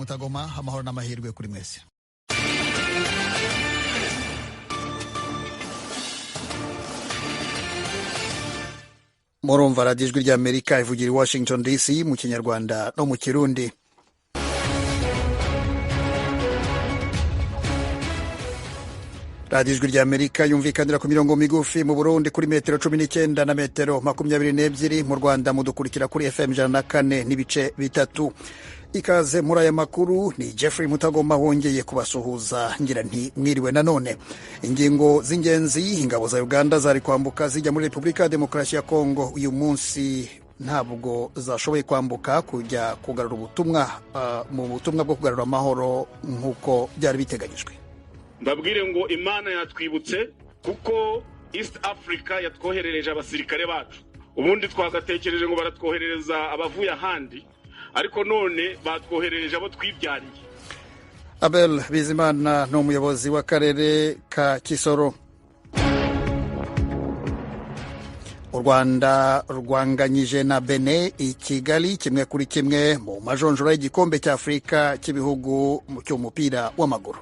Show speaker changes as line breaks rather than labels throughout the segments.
Mutagoma, amahoro n'amahirwe kuri mwese. Murumva radiyo Ijwi ry'Amerika ivugira i Washington DC mu Kinyarwanda no mu Kirundi. Radiyo Ijwi ry'Amerika yumvikanira ku mirongo migufi mu Burundi kuri metero 19 na metero 22, mu Rwanda mudukurikira kuri FM 104.3. Ikaze muri aya makuru ni Jeffrey Mutagoma wongeye kubasuhuza ngira nti mwiriwe nanone. Ingingo z'ingenzi: ingabo za Uganda zari kwambuka zijya muri Repubulika ya Demokarasi ya Kongo uyu munsi ntabwo zashoboye kwambuka kujya kugarura ubutumwa mu butumwa bwo kugarura amahoro nk'uko byari biteganyijwe.
Mbabwire ngo Imana yatwibutse kuko East Africa yatwoherereje abasirikare bacu. Ubundi twagatekereje ngo baratwoherereza abavuye ahandi, ariko none batwoherereje abo twibyariye.
Abel Bizimana ni umuyobozi w'akarere ka Kisoro. U Rwanda rwanganyije na Benin i Kigali 1-1 mu majonjora y'igikombe cya Afurika cy'ibihugu cy'umupira w'amaguru.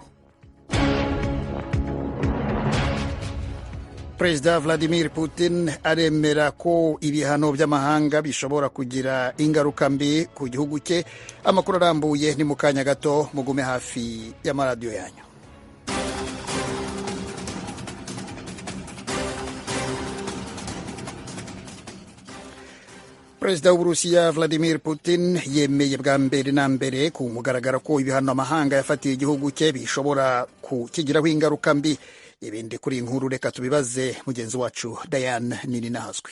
Perezida Vladimir Putin aremera ko ibihano by'amahanga bishobora kugira ingaruka mbi ku gihugu cye. Amakuru arambuye ni mu kanya gato, mugume hafi y'amaradiyo yanyu. Perezida w'Uburusiya Vladimir Putin yemeye bwa mbere na mbere ku mugaragaro ko ibihano amahanga yafatiye igihugu cye bishobora kukigiraho ingaruka mbi. Ibindi kuri inkuru reka tubibaze mugenzi wacu Diane Nininahazwi.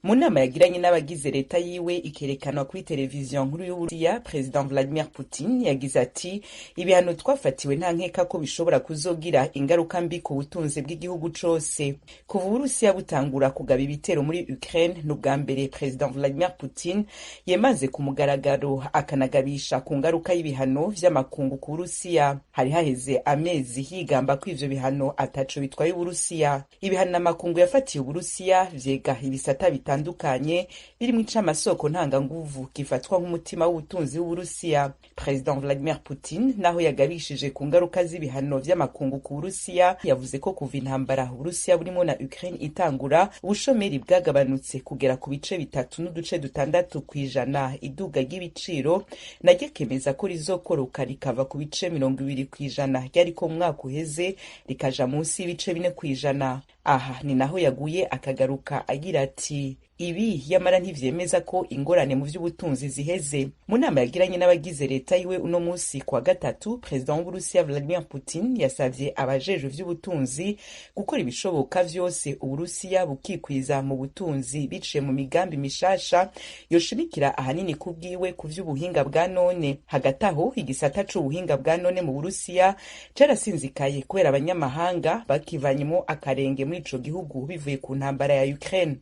Mu nama yagiranye n'abagize leta yiwe ikerekanwa kuri televiziyo nkuru y'Uburusiya, President Vladimir Putin yagize ati: ibihano twafatiwe nta nkeka ko bishobora kuzogira ingaruka mbi ku butunzi bw'igihugu cose. Kuva Uburusiya butangura kugaba ibitero muri Ukraine, n'ubwa mbere President Vladimir Putin yemaze ku mugaragaro akanagabisha ku ngaruka y'ibihano vy'amakungu ku Burusiya. Hari haheze amezi higamba ko ivyo bihano ataco bitwaye Uburusiya. Ibihano amakungu yafatiye Uburusiya vyega ibisata bitandukanye birimo icamasoko ntanganguvu gifatwa nk'umutima w'ubutunzi w'Uburusiya. President Vladimir Putin naho yagabishije ku ngaruka z'ibihano vy'amakungu ku Burusiya, yavuze ko kuva intambara Uburusiya burimo na Ukraine itangura, ubushomeri bwagabanutse kugera ku bice 3.6%. Iduga ry'ibiciro naryo akemeza ko rizokoroka rikava ku bice 20% ryariko mu mwaka uheze rikaja munsi y'ibice 4%. Aha ni naho yaguye akagaruka agira ati: ibi yamara ntivyemeza ko ingorane mu vy'ubutunzi ziheze. Mu nama yagiranye n'abagize leta yiwe uno munsi kwa gatatu, President w'Uburusiya Vladimir Putin yasavye abajejwe vy'ubutunzi gukora ibishoboka vyose Uburusiya bukikwiza mu butunzi biciye mu migambi mishasha yoshimikira ahanini kubwiwe ku vy'ubuhinga bwa none. Hagati aho igisata c'ubuhinga bwa none mu Burusiya carasinzikaye kubera abanyamahanga bakivanyemo akarenge muri ico gihugu bivuye ku ntambara ya Ukraine.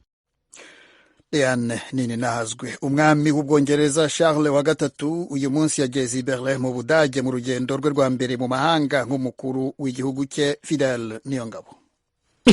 Diane Nininahazwe. Umwami w'Ubwongereza Charles wa gatatu uyu munsi yageze i Berlin mu Budage mu rugendo rwe rwa mbere mu mahanga nk'umukuru w'igihugu cye. Fidel Niyongabo.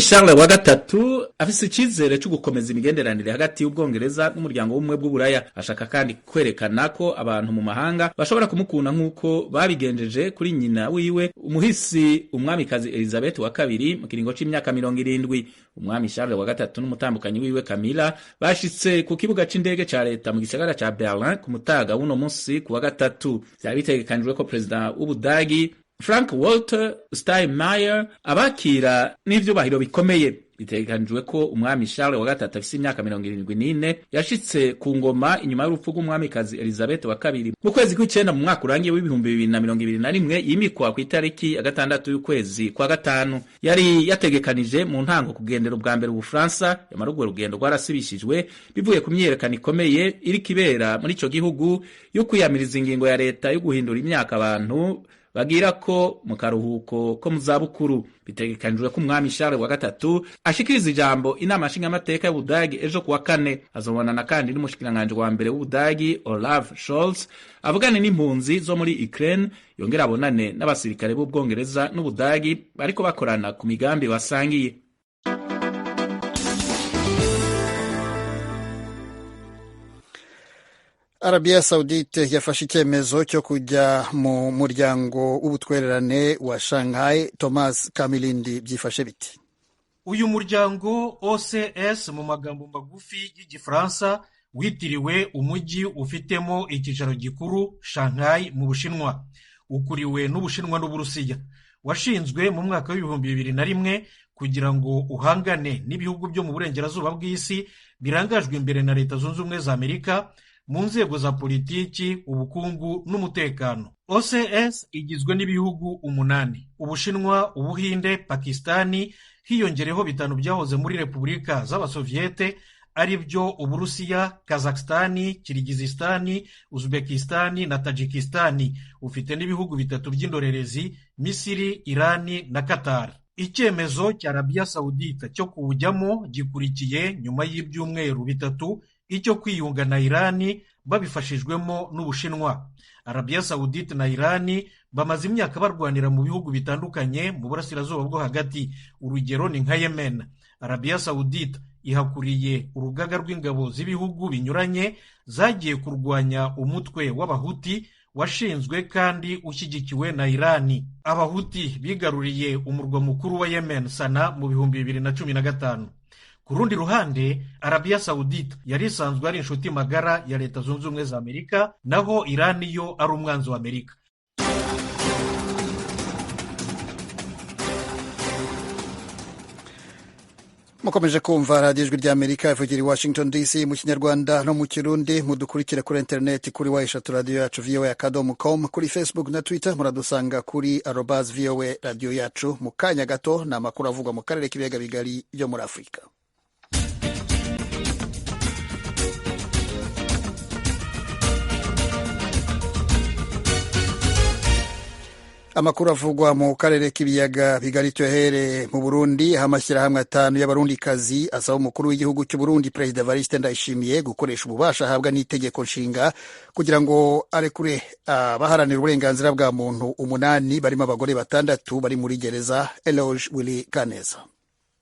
Charles wa gatatu afise icizere cyo gukomeza imigenderanire hagati y'Ubwongereza n'umuryango w'ubumwe bw'Uburaya. Ashaka kandi kwerekana ko abantu mu mahanga bashobora kumukunda nk'uko babigenjeje kuri nyina wiwe umuhisi umwamikazi Elizabeth wa kabiri mu kiringo c'imyaka 70. Umwami Charles wa gatatu n'umutambukanyi wiwe Camilla bashitse ku kibuga c'indege ca leta mu gisagara ca Berlin ku mutaga w'uno munsi ku wa gatatu. Vyari bitegekanijwe ko perezida w'Ubudagi Frank Walter Steinmeier abakira n'ivyubahiro bikomeye. Bitegekanijwe ko umwami Charles wa gatatu afise imyaka 74 yashitse ku ngoma inyuma y'urupfu rw'umwamikazi Elizabeth wa kabiri mu kwezi kw'icenda mu mwaka urangiye w'2021, yimikwa ku itariki ya 6 y'ukwezi kwa gatanu. Yari yategekanije mu ntango kugendera ubwa mbere Ubufaransa, yamara urwo rugendo rwarasibishijwe bivuye ku myiyerekano ikomeye iriko ibera muri ico gihugu yo kwiyamiriza ingingo ya leta yo guhindura imyaka abantu bagira ko mu karuhuko ko mu zabukuru. Bitegekanijwe ko umwami Charles wa gatatu ashikiriza ijambo inama nshingamateka y'Ubudagi ejo kuwa kane. Azobonana kandi n'umushikiranganji wa mbere w'Ubudagi Olaf Scholz, avugane n'impunzi zo muri Ukraine, yongera abonane n'abasirikare b'Ubwongereza n'Ubudagi bariko bakorana ku migambi basangiye.
Arabia Saudite yafashe icyemezo cyo kujya mu muryango w'ubutwererane wa Shanghai. Thomas Kamilindi, byifashe biti?
Uyu muryango OCS mu magambo magufi y'Igifaransa witiriwe umujyi ufitemo icyicaro gikuru Shanghai mu Bushinwa, ukuriwe n'Ubushinwa n'Uburusiya. Washinzwe mu mwaka w'2001 kugira ngo uhangane n'ibihugu byo mu burengerazuba bw'isi birangajwe imbere na Leta Zunze Ubumwe za Amerika mu nzego za politiki, ubukungu n'umutekano. OCS igizwe n'ibihugu 8: Ubushinwa, Ubuhinde, Pakistani, hiyongereho 5 byahoze muri Repubulika z'Abasoviyete, ari byo Uburusiya, Kazakstani, Kirigizistani, Uzbekistani na Tajikistani. Ufite n'ibihugu 3 by'indorerezi: Misiri, Irani na Qatar. Icyemezo cya Arabia Saudite cyo kuwujyamo gikurikiye nyuma y'ibyumweru 3 icyo kwiyunga na Irani babifashijwemo n'Ubushinwa. Arabia Saudite na Irani bamaze imyaka barwanira mu bihugu bitandukanye mu burasirazuba bwo hagati, urugero ni nka Yemen. Arabia Saudite ihakuriye urugaga rw'ingabo z'ibihugu binyuranye zagiye kurwanya umutwe w'Abahuti washinzwe kandi ushyigikiwe na Irani. Abahuti bigaruriye umurwa mukuru wa Yemen, Sana, mu 2015. Ku rundi ruhande, Arabia Saudite yari isanzwe ari inshuti magara ya Leta Zunze Ubumwe za Amerika, naho Irani yo ari umwanzi wa Amerika.
Mukomeje kumva radiyo Ijwi ry'Amerika ivugira i Washington DC mu Kinyarwanda no mu Kirundi. Mudukurikire kuri interineti kuri www.radiyoyacuvoa.com, kuri Facebook na Twitter muradusanga kuri @voaradioyacu. Mu kanya gato ni amakuru avugwa mu karere k'ibiyaga bigari byo muri Afurika. Amakuru avugwa mu karere k'ibiyaga bigari tuyahere mu Burundi, aho amashyirahamwe 5 y'abarundikazi asaba umukuru w'igihugu cy'u Burundi Perezida Evariste Ndayishimiye gukoresha ububasha ahabwa n'itegeko nshinga kugira ngo arekure abaharanira uburenganzira bwa muntu 8 barimo abagore 6 bari muri gereza. Eloge Willy Kaneza.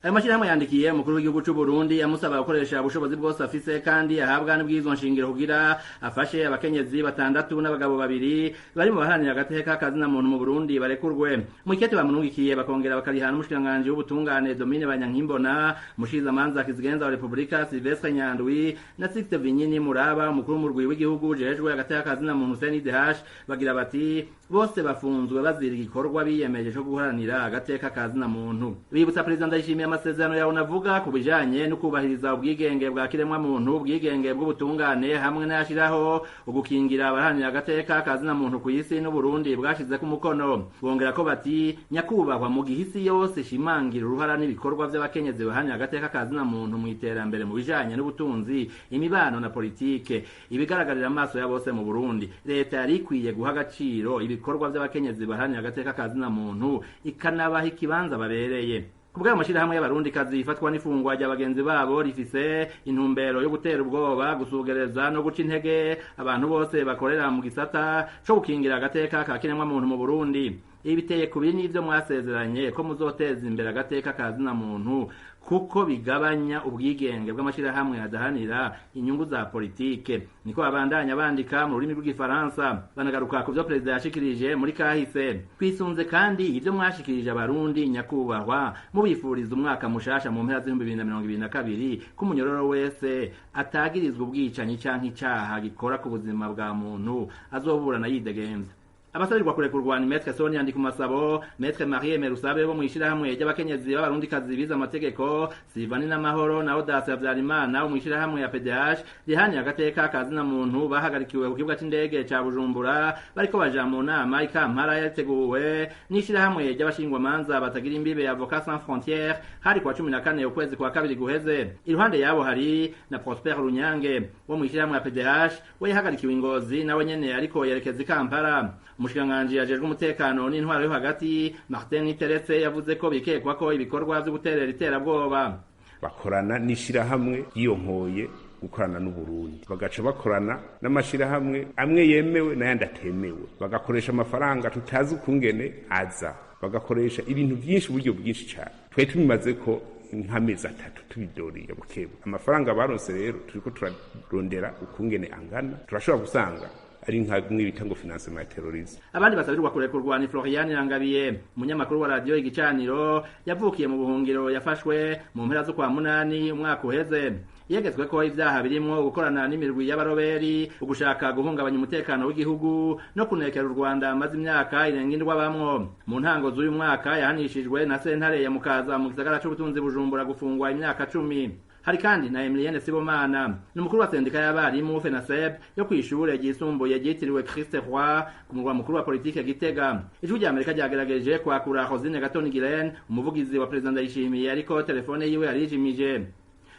Ayo mashyirahamwe yandikiye umukuru w'igihugu cy'u Burundi amusaba gukoresha ubushobozi bwose afise kandi ahabwa n'ubwizo nshingiro kugira afashe abakenyezi 6 n'abagabo 2 bari mu baharanira agateka kazina muntu mu Burundi barekurwe. Mu ikete bamunungikiye bakongera bakarihana n'umushikiranganji w'ubutungane Domine Banyankimbona, umushikizamanza kizigenza wa Repubulika Sylvestre Nyandwi na Sixte Vinyini Muraba, umukuru w'umurwi w'igihugu ujejwe agateka kazina muntu CNDH, bagira bati bose bafunzwe bazira igikorwa biyemeje cyo guharanira agateka kazina muntu. Bibutsa Perezida Ndayishimiye amasezerano yawe navuga ku bijanye no kubahiriza ubwigenge bwa kiremwa muntu, ubwigenge bw'ubutungane hamwe n'ayashiraho ugukingira abaharanira agateka kazina muntu ku isi n'Uburundi bwashize ku mukono. Bongera ko bati nyakubahwa, mu gihe isi yose ishimangira uruhara n'ibikorwa by'abakenyezi baharanira agateka kazina muntu mu iterambere mu bijanye n'ubutunzi, imibano na politike, ibigaragarira amaso ya bose mu Burundi, leta yari ikwiye guha agaciro ibikorwa by'abakenyezi baharanira agateka kazina muntu ikanabaha ikibanza babereye. Kubwa amashirahamwe y'abarundikazi ifatwa n'ifungwa rya bagenzi babo rifise intumbero yo gutera ubwoba, gusugereza no guca intege abantu bose bakorera mu gisata co gukingira agateka ka kiremwa muntu mu Burundi. Ibi biteye kubiri n'ivyo mwasezeranye ko muzoteza imbere agateka ka zina muntu, kuko bigabanya ubwigenge bw'amashirahamwe adahanira inyungu za politike. Niko babandanya bandika mu rurimi rw'igifaransa, banagaruka ku vyo perezida yashikirije muri kahise. Twisunze kandi ivyo mwashikirije abarundi nyakubahwa, mubifuriza umwaka mushasha mu mpera z'ibihumbi 2022, ko umunyororo wese atagirizwa ubwicanyi canke icaha gikora ku buzima bwa muntu azoburana yidegemvya. Abasabirwa kurekurwa ni Maître Sonia Ndikumasabo, Maître Marie Merusabe bo mwishirahamwe ry'abakenyezi b'abarundikazi bize amategeko, Sivani n'Amahoro na Audace Habyarimana bo mwishirahamwe ya PDH rihaniye agateka kazina muntu, bahagarikiwe ku kibuga c'indege ca Bujumbura bariko baja mu nama i Kampala yateguwe n'ishirahamwe ry'abashingwamanza batagira imbibe Avocats Sans Frontières, hari kwa 14 ukwezi kwa kabiri guheze. Iruhande yabo hari na Prosper Runyange wo mwishirahamwe ya PDH, we yahagarikiwe Ingozi nawe nyene ariko yerekeza i Kampala. Umushikiranganji ajejwe umutekano n'intwaro yo hagati Martin Niteretse yavuze ko bikekwa ko ibikorwa vyo guterera iterabwoba
bakorana n'ishirahamwe yiyonkoye gukorana n'Uburundi, bagaca bakorana n'amashirahamwe amwe yemewe n'ayandi atemewe, bagakoresha amafaranga tutazi ukungene aza, bagakoresha ibintu byinshi uburyo bwinshi cyane. Twari tubimaze ko nk'amezi 3 tubidoriye bukebu. Amafaranga baronse rero turiko turarondera ukungene angana, turashobora gusanga ari nka bimwe ngo financement ya terrorisme.
Abandi basabirwa kurekurwa ni Florian Rangabiye, umunyamakuru wa radio Igicaniro yavukiye mu buhungiro, yafashwe mu mpera z'ukwa 8 umwaka uheze. Yegetswe ko ivyaha birimwo gukorana n'imirwi y'abaroberi, ugushaka guhungabanya umutekano w'igihugu no kunekera u Rwanda amaze imyaka irenga indwi abamwo. Mu ntango z'uyu mwaka yahanishijwe na sentare ya Mukaza mu gisagara c'ubutunzi Bujumbura gufungwa imyaka 10. Hari kandi na Emilienne Sibomana, ni umukuru wa sendika y'abarimu FENASEB yo kw'ishure ryisumbuye ryitiriwe Christ Roy ku murwa mukuru wa politike Gitega. Ijwi rya Amerika ryagerageje kwakura Rosine Gatoni Girene, umuvugizi wa Perezida Ndayishimiye, ariko telefone yiwe yarijimije.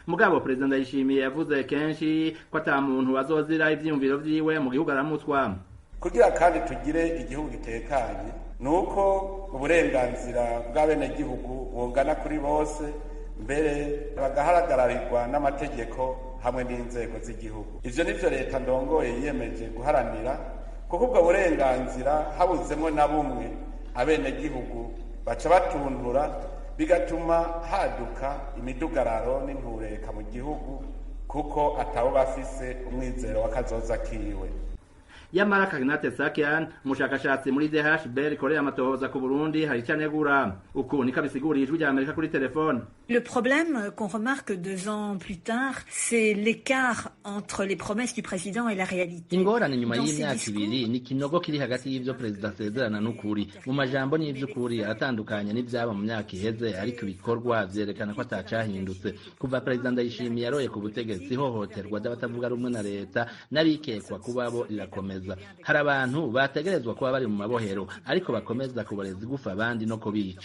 Mugabo Perezida Ndayishimiye yavuze kenshi ko ata muntu azozira ivyiyumviro vyiwe mu gihugu aramutswa.
Kugira kandi tugire igihugu gitekanye nuko uburenganzira bw'abenegihugu bungana kuri bose, mbere bagaharagararirwa n'amategeko hamwe n'inzego z'igihugu. Ivyo nivyo leta ndongoye yiyemeje guharanira, kuko ubwo burenganzira habuzemwo na bumwe abenegihugu baca batuntura, bigatuma haduka imidugararo n'intureka mu gihugu, kuko atabo bafise umwizero w'akazoza kiwe.
Yamara Kagnate Sakian, umushakashatsi muri DHB rikorera amatohoza ku Burundi, hari icyo anegura. Uku niko abisiguriye Ijwi rya Amerika kuri telefone.
Le problème qu'on remarque 2 ans plus tard, c'est l'écart entre les promesses du président et la réalité.
Ingorane nyuma y'imyaka 2 ni kinogo kiri hagati y'ivyo perezida asezerana n'ukuri. Mu majambo n'ivy'ukuri aratandukanye n'ivyaba mu myaka iheze, ariko ibikorwa vyerekana ko atacahindutse. Kuva perezida Ndayishimiye yaroye ku butegetsi, ihohoterwa ry'abatavuga rumwe na leta n'abikekwa kubabo rirakomeza. Hari abantu bategerezwa kuba bari mu mabohero, ariko bakomeza kubareza igufa abandi no kubica.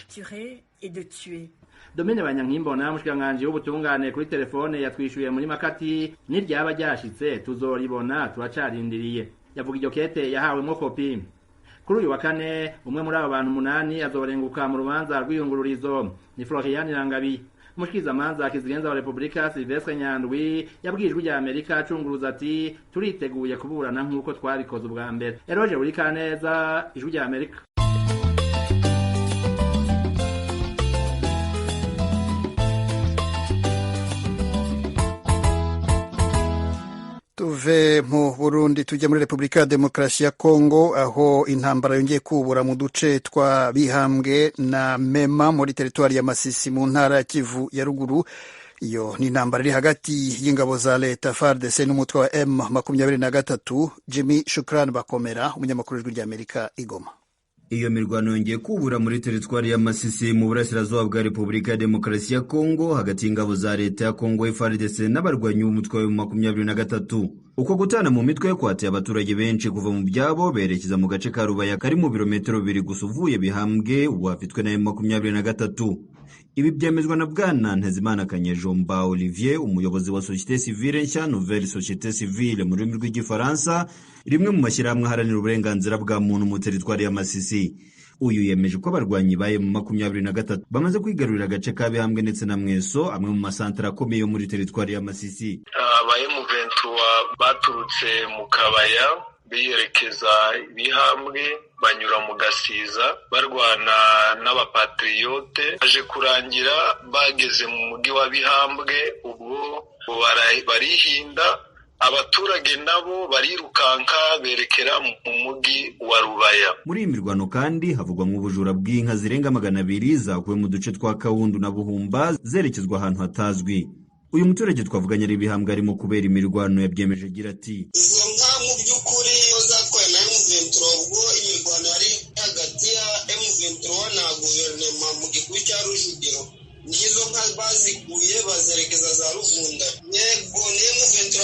Domine Banyankimbona, umushikiranganji w'ubutungane, kuri telefone yatwishuye muri makati niryaba ryashitse tuzoribona, turacarindiriye. Yavuga iryo kete yahawemwo kopi. Kuri uyu wa kane umwe muri abo bantu 8 azorenguka mu rubanza rw'iyungururizo ni Florian Rangabiye. Umushikizamanza kizigenza wa Republika Silvestre Nyandwi yabwiye Ijwi rya Amerika acunguruza ati turiteguye kuburana nk'uko twabikoze ubwa mbere. Eroje Burikaneza, Ijwi rya Amerika.
Tuve mu Burundi tujya muri Republika ya Demokarasi ya Kongo, aho intambara yongeye kubura mu duce twa Bihambwe na Mema muri teritwari ya Masisi mu ntara ya Kivu ya ruguru. Iyo ni intambara iri hagati y'ingabo za leta FARDC n'umutwe wa M23. Jimmy Shukran Bakomera, umunyamakuru w'Ijwi rya Amerika i Goma.
Iyo mirwano yongeye kubura muri teritwari ya Masisi mu burasirazuba bwa Republika ya Demokarasi ya Kongo hagati y'ingabo za leta ya Kongo FARDC n'abarwanyi b'umutwe wa M23. Uko gutana mu mitwe kwateye abaturage benshi kuva mu byabo berekeza mu gace ka Rubaya kari mu birometero 2 gusa uvuye Bihambwe ubu hafitwe na M23. Ibi byemezwa na Bwana Ntezimana Kanyejomba Olivier, umuyobozi wa Société Civile nshya Nouvelle Société Civile mu rurimi rw'Igifaransa, rimwe mu mashyirahamwe aharanira uburenganzira bwa muntu mu teritwari ya Masisi. Uyu yemeje ko abarwanyi ba M23 bamaze kwigarurira agace ka Bihambwe ndetse na Mweso, amwe mu masantara akomeye yo muri teritwari ya Masisi.
Aba M23 baturutse mu Kabaya biyerekeza Bihambwe, banyura mu Gasiza barwana n'abapatriote, baje kurangira bageze mu mujyi wa Bihambwe, ubwo barihinda abaturage nabo barirukanka berekera mu mujyi wa Rubaya.
Muri iyi mirwano kandi havugwa mu bujura bw'inka zirenga 200 zakuwe mu duce twa Kawundu na Buhumba zerekezwa ahantu hatazwi. Uyu muturage twavuganye ari Bihambwe arimo kubera imirwano yabyemeje agira ati:
izo nka mu by'ukuri zatwawe na M23 ubwo imirwano yari hagati ya M23 na guverinoma mu gikubi cya Rujugiro, nizo nka bazikuye bazerekeza za Ruvunda. Yego ni M23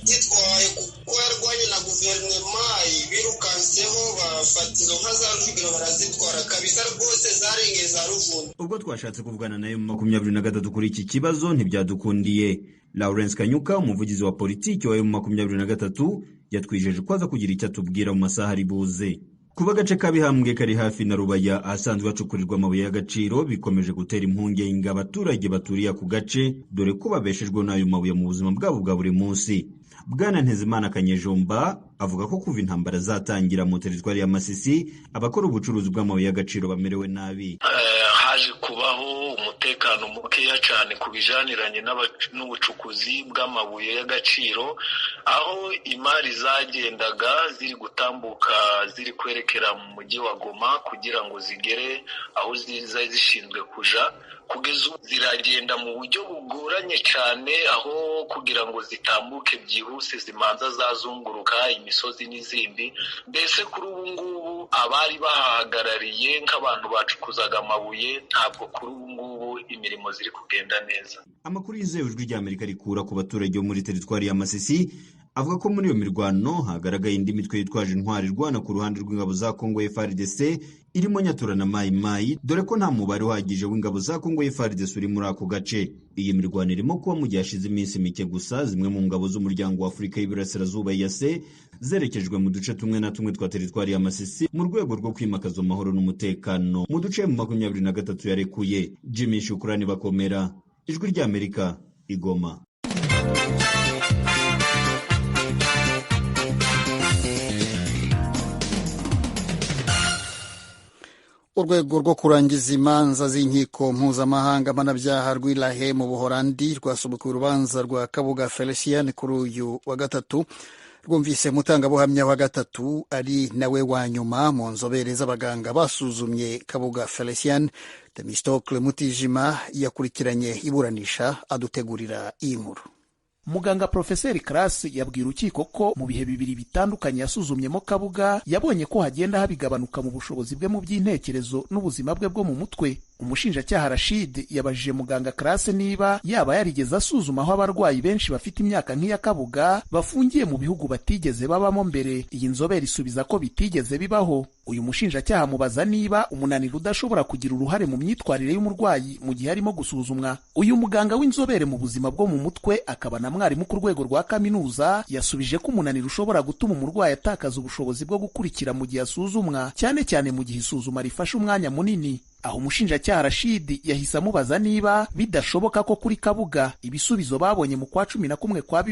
zitwaye kuko yarwanye na guverinoma, birukanseho bafata izo nka za Rujugiro barazitwara kabisa rwose zarengeye za Ruvunda.
Ubwo twashatse kuvugana nayo mu 23 kuri iki kibazo ntibyadukundiye. Lawrence Kanyuka, umuvugizi wa politiki wa M23, yatwijeje ko aza kugira icyo atubwira mu masaha ari buze. Kuba agace ka Bihambwe kari hafi na Rubaya ahasanzwe hacukurirwa amabuye y'agaciro bikomeje gutera impungenge abaturage baturiye ako gace, dore ko babeshejwe n'ayo mabuye mu buzima bwabo bwa buri munsi. Bwana Ntezimana Kanyejomba avuga ko kuva intambara zatangira mu teritwari ya Masisi, abakora ubucuruzi bw'amabuye y'agaciro bamerewe nabi.
Haje kubaho umutekano mukeya cyane ku bijaniranye n'ubucukuzi bw'amabuye y'agaciro, aho imari zagendaga ziri gutambuka ziri kwerekera mu mujyi wa Goma kugira ngo zigere aho zari zishinzwe kuja. Kugeza ubu ziragenda mu buryo bugoranye cyane, aho kugira ngo zitambuke byihuse zimanza zazunguruka imisozi n'izindi. Mbese kuri ubu ngubu abari bahagarariye nk'abantu bacukuzaga amabuye, ntabwo kuri ubu ngubu imirimo ziri kugenda neza.
Amakuru yizewe Ijwi ry'Amerika rikura ku baturage bo muri teritwari ya Masisi avuga ko muri iyo mirwano hagaragaye indi mitwe yitwaje intwari irwana ku ruhande rw'ingabo za Kongo FARDC, irimo Nyatura na Mai Mai, dore ko nta mubare uhagije w'ingabo za Kongo FARDC uri muri ako gace. Iyi mirwano irimo kuba mu gihe hashize iminsi mike gusa zimwe mu ngabo z'umuryango wa Afurika y'Iburasirazuba EAC zerekejwe mu duce tumwe na tumwe twa teritwari ya Masisi mu rwego rwo kwimakaza amahoro n'umutekano mu duce mu 23 yarekuye. Jimmy Shukrani Bakomera, Ijwi ry'Amerika, Igoma.
Urwego rwo kurangiza imanza z'inkiko mpuzamahanga mpanabyaha rw'Irahe mu Buholandi rwasubukuye urubanza rwa Kabuga Felicien kuri uyu wa gatatu. Rwumvise mutangabuhamya wa gatatu ari nawe wa nyuma mu nzobere z'abaganga basuzumye Kabuga Felicien. Temistocle Mutijima yakurikiranye iburanisha adutegurira iyi nkuru.
Muganga Profeseri Krasi yabwiye urukiko ko mu bihe bibiri bitandukanye yasuzumyemo Kabuga yabonye ko hagenda habigabanuka mu bushobozi bwe mu by'intekerezo n'ubuzima bwe bwo mu mutwe. Umushinjacyaha Rashid yabajije muganga Krasi niba yaba yarigeze asuzuma aho abarwayi benshi bafite imyaka nk'iya Kabuga bafungiye mu bihugu batigeze babamo mbere. Iyi nzobere isubiza ko bitigeze bibaho. Uyu mushinjacyaha amubaza niba umunaniro udashobora kugira uruhare mu myitwarire y'umurwayi mu gihe arimo gusuzumwa. Uyu muganga w'inzobere mu buzima bwo mu mutwe akaba na mwarimu ku rwego rwa kaminuza yasubije ko umunaniro ushobora gutuma umurwayi atakaza ubushobozi bwo gukurikira mu gihe asuzumwa, cyane cyane mu gihe isuzuma rifashe umwanya munini. Aho umushinjacyaha Rashid yahise amubaza niba bidashoboka ko kuri Kabuga ibisubizo babonye mu kwa 11 kwa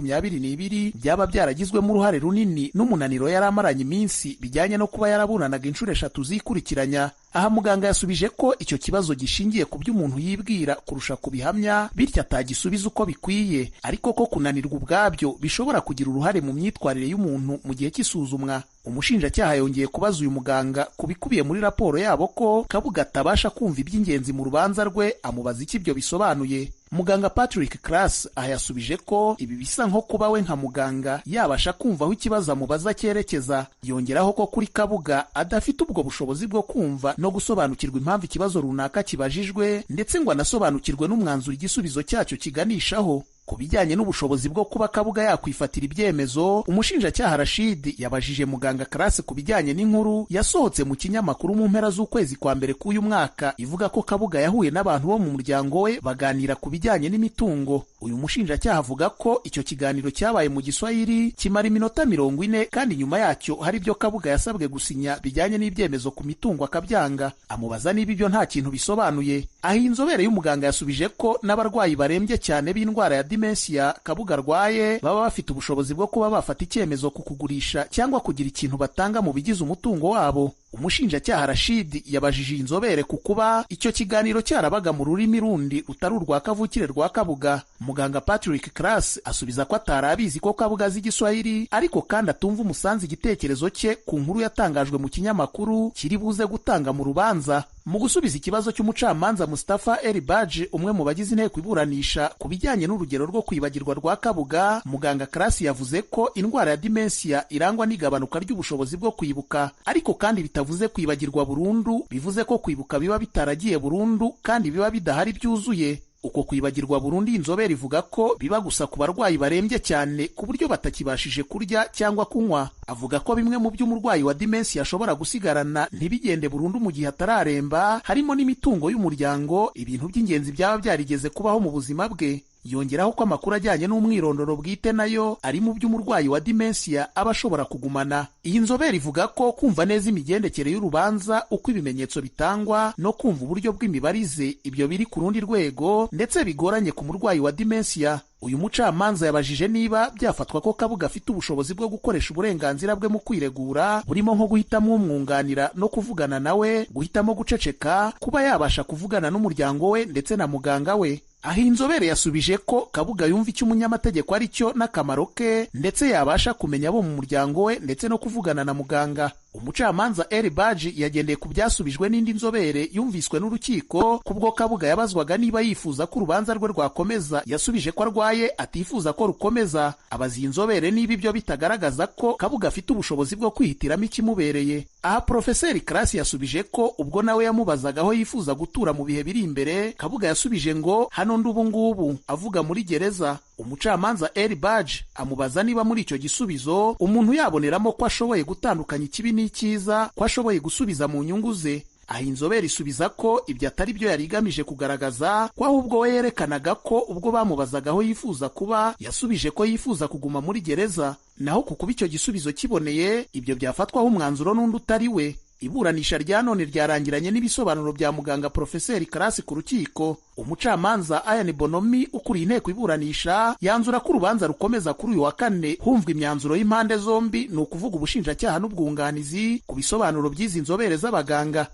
2022 byaba byaragizwemo uruhare runini n'umunaniro yari amaranye iminsi bijyanye no kuba yaraburanaga inshuro 3 zikurikiranya. Aha muganga yasubije ko icyo kibazo gishingiye ku byo umuntu yibwira kurusha kubihamya, bityo atagisubiza uko bikwiye, ariko ko kunanirwa ubwabyo bishobora kugira uruhare mu myitwarire y'umuntu mu gihe cy'isuzumwa. Umushinjacyaha yongeye kubaza uyu muganga ku bikubiye muri raporo yabo ko Kabuga atabasha kumva iby'ingenzi mu rubanza rwe, amubaza icyo ibyo bisobanuye. Muganga Patrick Klass aha yasubije ko ibi bisa nko kuba we nka muganga yabasha kumva aho ikibazo amubaza cyerekeza. Yongeraho ko kuri Kabuga adafite ubwo bushobozi bwo kumva no gusobanukirwa impamvu ikibazo runaka kibajijwe, ndetse ngo anasobanukirwe n'umwanzuro igisubizo cyacyo kiganishaho. Ku bijyanye n'ubushobozi bwo kuba Kabuga yakwifatira ibyemezo, umushinjacyaha Rashid yabajije muganga Karase ku bijyanye n'inkuru yasohotse mu kinyamakuru mu mpera z'ukwezi kwa mbere k'uyu mwaka ivuga ko Kabuga yahuye n'abantu bo mu muryango we baganira ku bijyanye n'imitungo. Uyu mushinjacyaha avuga ko icyo kiganiro cyabaye mu Giswahili kimara iminota 40, kandi nyuma yacyo hari ibyo Kabuga yasabwe gusinya bijyanye n'ibyemezo ku mitungo akabyanga. Amubaza niba ibyo nta kintu bisobanuye. Aho inzobere y'umuganga yasubije ko n'abarwayi barembye cyane b'indwara ya dementia Kabuga arwaye baba bafite ubushobozi bwo kuba bafata icyemezo ku kugurisha cyangwa kugira ikintu batanga mu bigize umutungo wabo. Umushinjacyaha Rashid yabajije inzobere ku kuba icyo kiganiro cyarabaga mu rurimi rundi rutari urwa kavukire rwa Kabuga. Muganga Patrick Klass asubiza ko atari abizi ko Kabuga azi Igiswahili, ariko kandi atumva umusanzu igitekerezo cye ku nkuru yatangajwe mu kinyamakuru kiri buze gutanga mu rubanza. Mu gusubiza ikibazo cy'umucamanza Mustafa El Baji, umwe mu bagize inteko iburanisha ku bijyanye n'urugero rwo kwibagirwa rwa Kabuga, muganga Klass yavuze ko indwara ya dementia irangwa n'igabanuka ry'ubushobozi bwo kwibuka, ariko kandi bitavuze kwibagirwa burundu, bivuze ko kwibuka biba bitaragiye burundu kandi biba bidahari byuzuye. Uko kwibagirwa burundu inzobere ivuga ko biba gusa ku barwayi barembye cyane ku buryo batakibashije kurya cyangwa kunywa. Avuga ko bimwe mu byo umurwayi wa dementia ashobora gusigarana ntibigende burundu mu gihe atararemba, harimo n'imitungo y'umuryango, ibintu by'ingenzi byaba byarigeze kubaho mu buzima bwe. Yongeraho ko amakuru ajyanye n'umwirondoro bwite nayo ari mu by'umurwayi wa dementia aba ashobora kugumana. Iyi nzobere ivuga ko kumva neza imigendekere y'urubanza, uko ibimenyetso bitangwa no kumva uburyo bw'imibarize, ibyo biri ku rundi rwego ndetse bigoranye ku murwayi wa dementia. Uyu mucamanza yabajije niba byafatwa ko Kabuga afite ubushobozi bwo gukoresha uburenganzira bwe mu kwiregura, burimo nko guhitamo umwunganira no kuvugana nawe, guhitamo guceceka, kuba yabasha kuvugana n'umuryango we ndetse na muganga we. Aho inzobere yasubije ko Kabuga yumva icyo umunyamategeko ari cyo n'akamaro ke, ndetse yabasha kumenya abo mu muryango we ndetse no kuvugana na muganga. Umucamanza Eri Baji yagendeye ku byasubijwe n'indi nzobere yumviswe n'urukiko kubwo Kabuga yabazwaga niba yifuza ko urubanza rwe rwakomeza, yasubije ko arwaye atifuza ko rukomeza. Abaza iyi nzobere niba ibyo bitagaragaza ko Kabuga afite ubushobozi bwo kwihitiramo ikimubereye. Aha Profeseri Karasi yasubije ko ubwo nawe yamubazaga aho yifuza gutura mu bihe biri imbere, Kabuga yasubije ngo hano ndi ubu ngubu, avuga muri gereza. Umucamanza Eri Baji amubaza niba muri icyo gisubizo umuntu yaboneramo ko ashoboye gutandukanya ikibi n'icyiza, ko ashoboye gusubiza mu nyungu ze. Aha inzobere isubiza ko ibyo atari byo yari igamije kugaragaza, ko ahubwo we yerekanaga ko ubwo bamubazaga aho yifuza kuba yasubije ko yifuza kuguma muri gereza. Naho ku kuba icyo gisubizo kiboneye, ibyo byafatwaho umwanzuro n'undi utari we. Iburanisha rya none ryarangiranye n'ibisobanuro bya muganga Profeseri Karasi ku rukiko. Umucamanza Ayani Bonomi ukuriye inteko iburanisha yanzura ko urubanza rukomeza kuri uyu wa kane, humvwa imyanzuro y'impande zombi, ni ukuvuga ubushinjacyaha n'ubwunganizi, ku bisobanuro by'izi nzobere z'abaganga.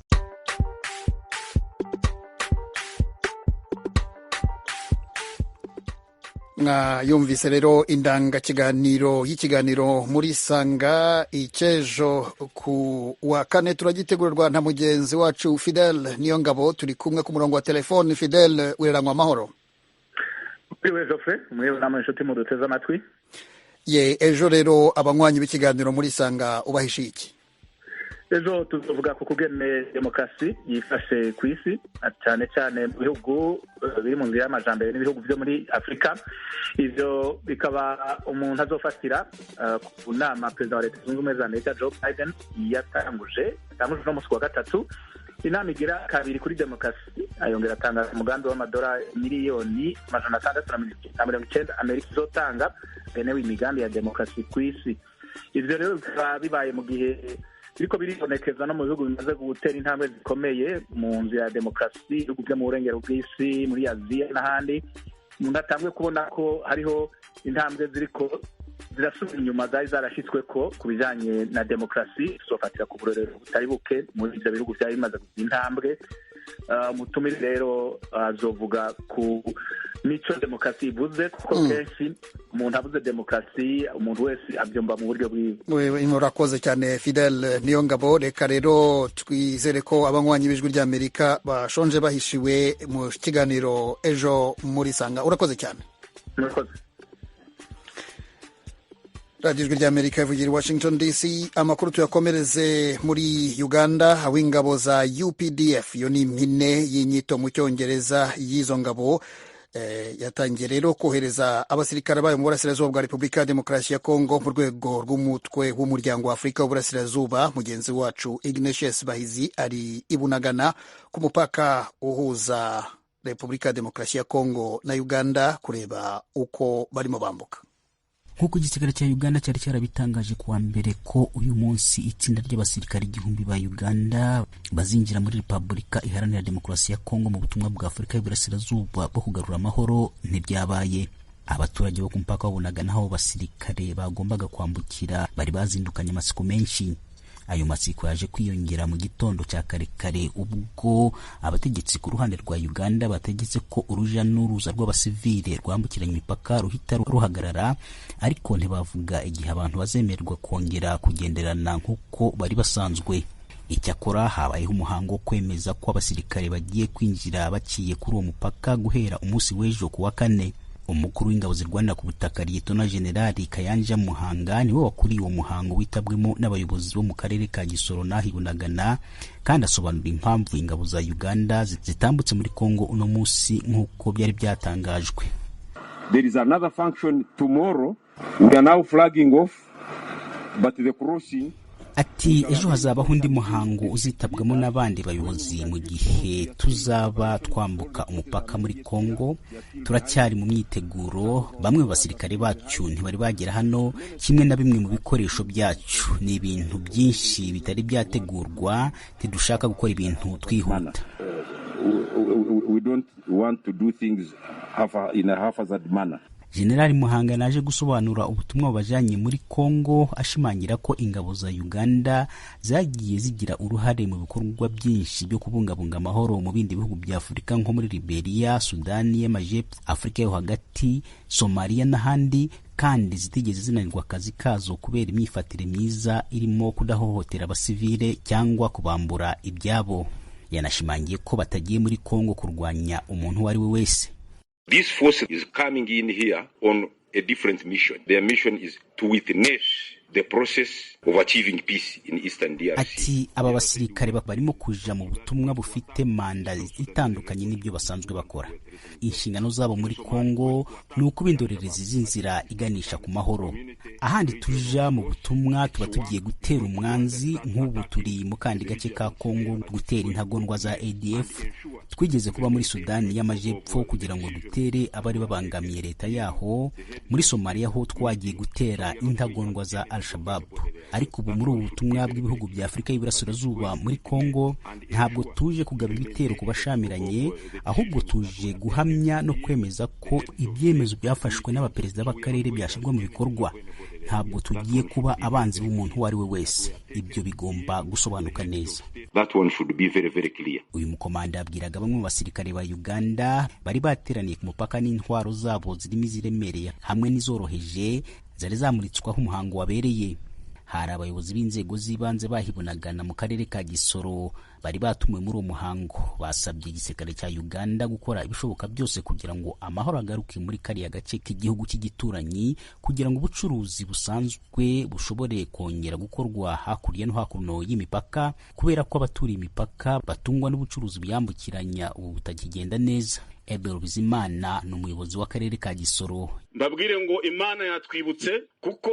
Mwayumvise rero indangakiganiro y'ikiganiro muri Sanga icyejo ku wa kane, turagitegurirwa na mugenzi wacu Fidel Niyongabo. Turi kumwe ku murongo wa telefone. Fidel, wireranywa amahoro?
Mwiwe Geoffrey, mwiwe namwe inshuti muduteze amatwi.
Ye, ejo rero abanywanyi b'ikiganiro muri Sanga ubahishiye iki?
Ejo tuzovuga ku kugene demokarasi yifashe ku isi, cyane cyane mu bihugu biri mu nzira y'amajambere n'ibihugu byo muri Afurika. Ivyo bikaba umuntu azofatira ku nama perezida wa Leta Zunze Ubumwe za Amerika Joe Biden yatanguje uno munsi wa gatatu, inama igira kabiri kuri demokarasi. Ayongera atangaza umugambi w'amadolari 690,000,000 Amerika izotanga benewe imigambi ya demokarasi ku isi. Ivyo rero bikaba bibaye mu gihe biriko biribonekeza no mu bihugu bimaze gutera intambwe zikomeye mu nzira ya demokarasi, ibihugu byo mu burengero bw'isi, muri Aziya n'ahandi. Umuntu atangwe kubona ko hariho intambwe ziriko zirasubira inyuma zari zarashyitsweko ku bijanye na demokarasi. Tuzofatira ku burorero butari buke muri ivyo bihugu vyari bimaze kugira intambwe. Umutumire rero azovuga ku mico demokarasi ivuze, kuko kenshi umuntu avuze demokarasi umuntu wese abyumva mu buryo bwiwe.
Murakoze cyane Fidel Niyongabo. Reka rero twizere ko abanywanyi b'Ijwi ry'Amerika bashonje bahishiwe mu kiganiro ejo muri Sanga. Urakoze cyane.
Murakoze.
Radiyo Ijwi ry'Amerika ivugira i Washington DC. Amakuru tuyakomereze muri Uganda, aho ingabo za UPDF, iyo ni impine y'inyito mu Cyongereza y'izo ngabo, yatangiye rero kohereza abasirikare bayo mu burasirazuba bwa Repubulika ya Demokarasi ya Kongo mu rwego rw'umutwe w'umuryango wa Afurika w'Uburasirazuba. Mugenzi wacu Ignatius Bahizi ari i Bunagana ku mupaka uhuza Repubulika ya Demokarasi ya Kongo na Uganda kureba uko barimo bambuka.
Nk'uko igisirikare cya Uganda cyari cyarabitangaje kuwa mbere ko uyu munsi itsinda ry'abasirikare 1000 ba Uganda bazinjira muri Repubulika Iharanira Demokarasi ya Kongo mu butumwa bwa Afurika y'Iburasirazuba bwo kugarura amahoro, ntibyabaye. Abaturage bo ku mupaka babonaga naho basirikare bagombaga kwambukira bari bazindukanye amatsiko menshi. Ayo matsiko yaje kwiyongera mu gitondo cya kare kare ubwo abategetsi ku ruhande rwa Uganda bategetse ko uruja n'uruza rw'abasivile rwambukiranya imipaka ruhita ruhagarara, ariko ntibavuga igihe abantu bazemererwa kongera kugenderana nk'uko bari basanzwe. Icyakora habayeho umuhango wo kwemeza ko abasirikare bagiye kwinjira baciye kuri uwo mupaka guhera umunsi w'ejo ku wa kane. Umukuru w'ingabo zirwanira ku butaka Liyetona Jenerali Kayanja Muhanga niwe wakuriye uwo muhango witabwemo n'abayobozi bo mu karere ka Gisoro n'aho i Bunagana, kandi asobanura impamvu ingabo za Uganda zitambutse muri Kongo uno munsi nk'uko byari byatangajwe.
There is another function tomorrow. We are now flagging off, but the crossing.
Ati ejo hazabaho undi muhango uzitabwamo n'abandi bayobozi mu gihe tuzaba twambuka umupaka muri Kongo. Turacyari mu myiteguro, bamwe mu basirikare bacu ntibari bagera hano, kimwe na bimwe mu bikoresho byacu. Ni ibintu byinshi bitari byategurwa, ntidushaka gukora ibintu twihuta.
We don't want to do things in a haphazard manner.
Generali Muhanga naje gusobanura ubutumwa bubajanye muri Kongo, ashimangira ko ingabo za Uganda zagiye zigira uruhare mu bikorwa byinshi byo kubungabunga amahoro mu bindi bihugu bya Afurika nko muri Liberia, Sudani y'Amajepfo, Afurika yo hagati, Somalia n'ahandi, kandi zitigeze zinanirwa akazi kazo kubera imyifatire myiza irimo kudahohotera abasivile cyangwa kubambura ibyabo. Yanashimangiye ko batagiye muri Kongo kurwanya umuntu uwo ari we wese.
This force is coming in here on a different mission. Their mission is to witness the process of achieving peace in Eastern DRC.
Ati aba basirikare barimo kuja mu butumwa bufite manda itandukanye n'ibyo basanzwe bakora. Inshingano zabo muri Kongo ni ukuba indorerezi z'inzira iganisha ku mahoro. Ahandi tuja mu butumwa tuba tugiye gutera umwanzi, nk'ubu turi mu kandi gace ka Kongo gutera intagondwa za ADF. Twigeze kuba muri Sudani y'Amajepfo kugira ngo dutere abari babangamiye leta yaho. Muri Somalia ho twagiye gutera intagondwa za Al-Shabaab. Ariko ubu muri ubu butumwa bw'ibihugu bya Afurika y'Iburasirazuba muri Kongo, ntabwo tuje kugaba ibitero ku bashamiranye, ahubwo tuje guhamya no kwemeza ko ibyemezo byafashwe n'abaperezida b'akarere byashyirwa mu bikorwa. Ntabwo tugiye kuba abanzi b'umuntu uwo ari we wese, ibyo bigomba gusobanuka neza.
That one should be very, very clear.
Uyu mukomanda yabwiraga bamwe mu basirikare ba Uganda bari bateraniye ku mupaka n'intwaro zabo zirimo iziremereye hamwe n'izoroheje zari zamuritsweho umuhango wabereye. Hari abayobozi b'inzego z'ibanze bahibonagana mu karere ka Gisoro bari batumiwe muri uwo muhango, basabye igisirikare cya Uganda gukora ibishoboka byose kugira ngo amahoro agaruke muri kariya gace k'igihugu cy'igituranyi, kugira ngo ubucuruzi busanzwe bushobore kongera gukorwa hakurya no hakuno y'imipaka, kubera ko abaturiye imipaka batungwa n'ubucuruzi buyambukiranya ubu butakigenda neza. Ebel Bizimana ni umuyobozi w'akarere ka Gisoro.
Mbabwire ngo Imana yatwibutse kuko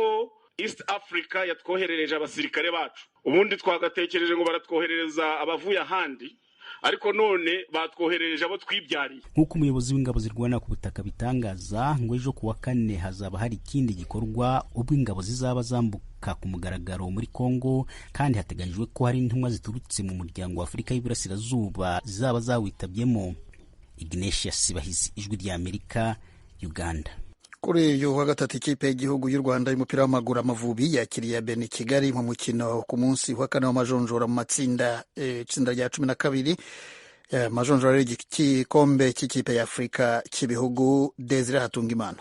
East Africa yatwoherereje abasirikare bacu. Ubundi twagatekereje ngo baratwoherereza abavuye ahandi, ariko none batwoherereje abo twibyariye.
Nk'uko umuyobozi w'ingabo zirwana ku butaka bitangaza, ngo ejo kuwa kane hazaba hari ikindi gikorwa ubwo ingabo zizaba zambuka ku mugaragaro muri Kongo, kandi hateganyijwe ko hari intumwa ziturutse mu muryango wa Afurika y'Iburasirazuba zizaba zawitabyemo. Ignatius Sibahizi, Ijwi rya Amerika, Uganda.
Kuri uyu wa gatatu ikipe y'igihugu y'u Rwanda y'umupira w'amaguru Amavubi yakiriye Beni Kigali mu mukino ku munsi wa kane w'amajonjora mu matsinda, itsinda rya 12 majonjora y'igikombe cy'ikipe ya Afurika cy'ibihugu. Desire Hatungimana.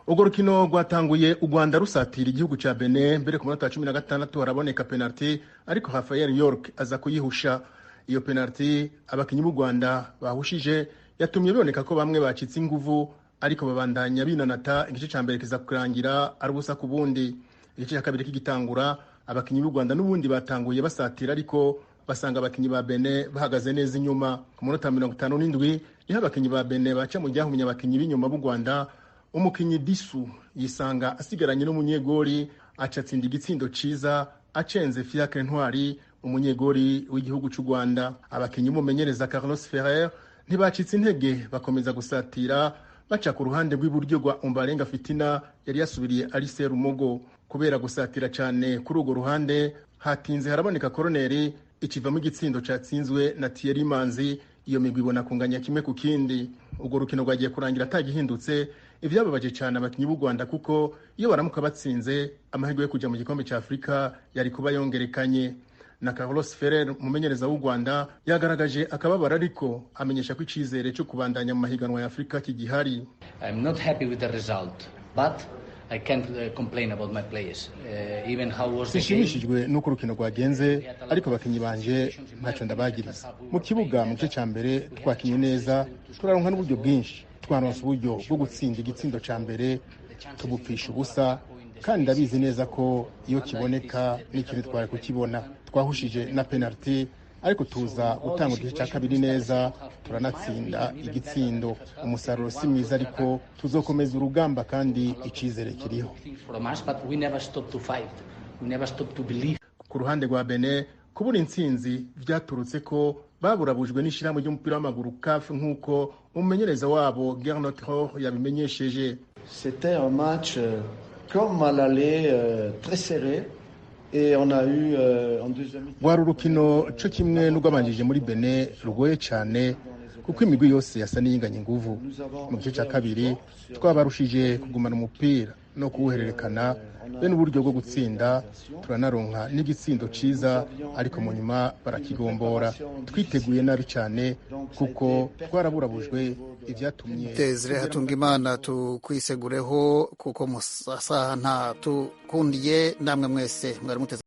Urwo rukino rwatanguye u Rwanda rusatira igihugu cya Benin mbere ku munota wa 16 haraboneka penalty, ariko Rafael York aza kuyihusha. Iyo penalty abakinyi b'u Rwanda bahushije yatumye biboneka ko bamwe bacitse inguvu, ariko babandanya binanata. Igice cya mbere kiza kurangira ari ubusa ku bundi. Igice cya kabiri kigitangura abakinyi b'u Rwanda n'ubundi batanguye basatira, ariko basanga abakinyi ba Benin bahagaze neza inyuma. Ku munota 57 niho abakinyi ba Benin baca mu ryahumye abakinyi b'inyuma b'u Rwanda. Umukinyi Disu yisanga asigaranye n'umunyegori, acatsinda igitsindo ciza acenze Fiacre Ntwari, umunyegori w'igihugu cy'u Rwanda. Abakinyi b'umumenyereza Carlos Ferrer ntibacitse intege, bakomeza gusatira baca ku ruhande rw'iburyo rwa Ombarenga Fitina yari yasubiriye Alice Rumogo. Kubera gusatira cyane kuri urwo ruhande hatinze haraboneka koroneri ikivamo igitsindo cyatsinzwe na Thierry Manzi. Iyo migwi ibona kunganya 1-1. Urwo rukino rwagiye kurangira atagihindutse, ibyababaje cyane abakinyi b'u Rwanda kuko iyo baramuka batsinze amahirwe yo kujya mu gikombe cya Afurika yari kuba yongerekanye. Na Carlos Ferrer umumenyereza w'u Rwanda yagaragaje akababaro, ariko amenyesha ko icyizere cyo kubandanya mu mahiganwa ya Afurika kigihari.
I'm not happy with the result, but I can't complain about my players. Even how was the game?
Sinshimishijwe n'uko urukino rwagenze, ariko abakinyi banje ntacyo ndabagiriza. Mu kibuga mu gice cya mbere twakinye neza, turaronka n'uburyo bwinshi, twaronse uburyo bwo gutsinda igitsindo cya mbere tubupfisha ubusa, kandi ndabizi neza ko iyo kiboneka n'ikintu twari kukibona. Twahushije na penalty, ariko tuza gutanga igice cya kabiri neza, turanatsinda igitsindo. Umusaruro si mwiza, ariko tuzokomeza urugamba kandi icyizere kiriho. Ku ruhande rwa Benin, kubura intsinzi byaturutse ko baburabujwe n'ishyirahamwe ry'umupira w'amaguru CAF, nk'uko umumenyereza wabo Gernot Rohr yabimenyesheje.
C'était un match comme à l'aller très serré.
Rwari urukino cyo kimwe n'urwabanjije muri Benin rugoye cyane, kuko imigwi yose yasa n'iyinganya inguvu. Mu gice cya kabiri twabarushije kugumana umupira no kuwuhererekana be n'uburyo bwo gutsinda, turanaronka n'igitsindo ciza, ariko mu nyuma barakigombora. Twiteguye nabi cyane kuko twaraburabujwe, ibyatumye
Desire Hatungimana, tukwisegureho kuko mu saha nta tukundiye. Namwe mwese mwari muteze.